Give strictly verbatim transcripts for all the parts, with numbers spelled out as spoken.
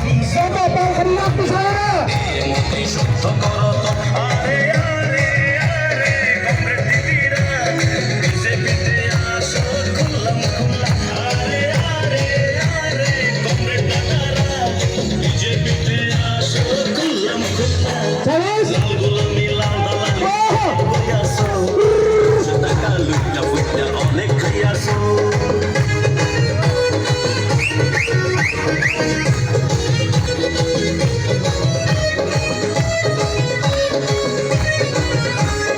Soto tong khna bwskango. Challenge.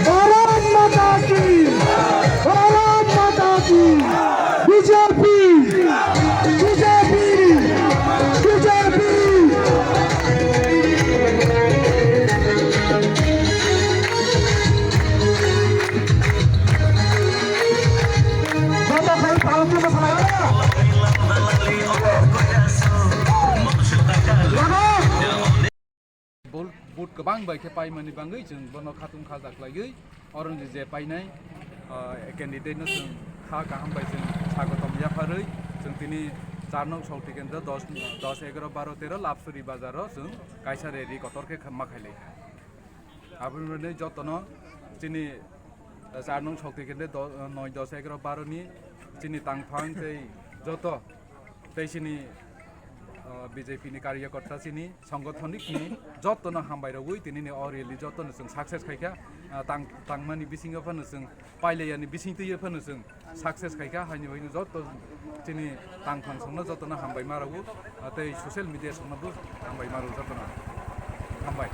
Bharat Mata ki! Bharat Mata ki! B J P! B J P! B J P! Vote, vote kwbang bai khe paimani bagwi chwng bono khatung kha jaklaiwi, oro ni je painai, ah, candidate no chwng kha kaham bai chwng swagotom yapharwi chwng tini char nong Shakti Kendra dos, dos, egaroh, baro, tero Lapsuri Bazar o chwng kaisa rally kotor khe ma khailai kha. Aboni jotono chini, eh, char nong Shakti Kendra do-, noi, dos, egaroh, baro ni chini tangphang tei joto tei chini, eh, B J P ni karyakarta chini songothonik ni jotono hambai rogwi tinini o rally jotono chwng success khaikha, eh, tang-, tangmani bisingo phano chwng pailaiyani bising twiwi phano chwng success khaikha, haini bagwi joto chini tangphang songno jotono hambai ma rwo, ah, tei social media songno bo hambai ma rwo jotono. Hambai.